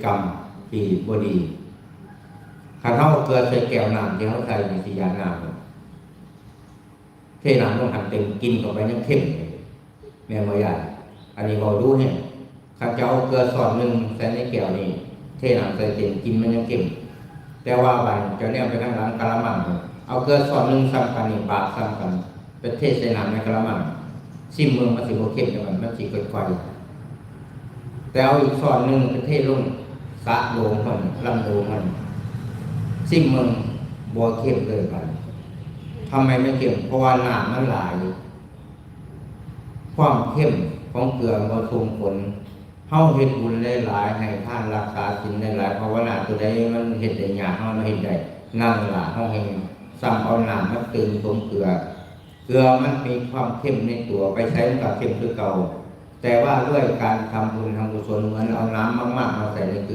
ກຳທີ່ບໍ່ດີ. ຄັນເຮົາເອົາເກືອໃສ່ແກ້ວນ້ຳທີ່ເຮົາໃສ່ນີ້ ຊິຢາກນ້ຳ ເທນ້ຳລົງຫັ້ນເຕັມ ກິນເຂົ້າໄປຍັງເຄັມເລີຍ ແມ່ນບໍ່ຍາຍ? ອັນນີ້ເວົ້າດູແຮງ. ຄັນເຈົ້າເອົາເກືອຊ້ອນໜຶ່ງໃສ່ໃນແກ້ວນີ້ ເທນ້ຳໃສ່ເຕັມ ກິນມັນຍັງເຄັມ. ແຕ່ວ່າບາດນີ້ເຈົ້າແນມໄປທາງຫຼັງກະລະມັງ ເອົາເກືອຊ້ອນໜຶ່ງສ່ຳກັນນີ້ ບາກສ່ຳກັນ ໄປເທໃສ່ນ້ຳໃນກະລະມັງ ຊິມເບິ່ງ ມັນຊິບໍ່ເຄັມຈັ່ງນັ້ນ ມັນຊິກ່ອຍໆ. ແຕ່ເອົາອີກຊ້ອນໜຶ່ງໄປເທລົງສະໂດງຫັ້ນ ລຳໂດງຫັ້ນ ຊິມເບິ່ງ ບໍ່ເຄັມເລີຍບາດນີ້. ທຳໄມມັນເຄັມ? ເພາະວ່ານ້ຳມັນຫຼາຍ. ຄວາມເຄັມຂອງເກືອບໍ່ສົ່ງຜົນ. ເຮົາເຮັດບຸນຫຼາຍໆ ໃຫ້ທານ ລັກສາສິນຫຼາຍໆ ພາວະນາ ຕົວໃດມັນເຮັດໄດ້ຍາກ ເຮົາມາເຮັດໄດ້ ນັ້ນລະເຮົາແຮ່ງສ່ຳເອົານ້ຳມາຕື່ມສົມເກືອ. ເກືອມັນມີຄວາມເຄັມໃນຕົວ ໄປໃສມັນກໍເຄັມຄືເກົ່າ. ແຕ່ວ່າດ້ວຍການທຳບຸນທຳກຸສົນ ເໝືອນເອົານ້ຳມາກໆມາໃສ່ໃນເກືອ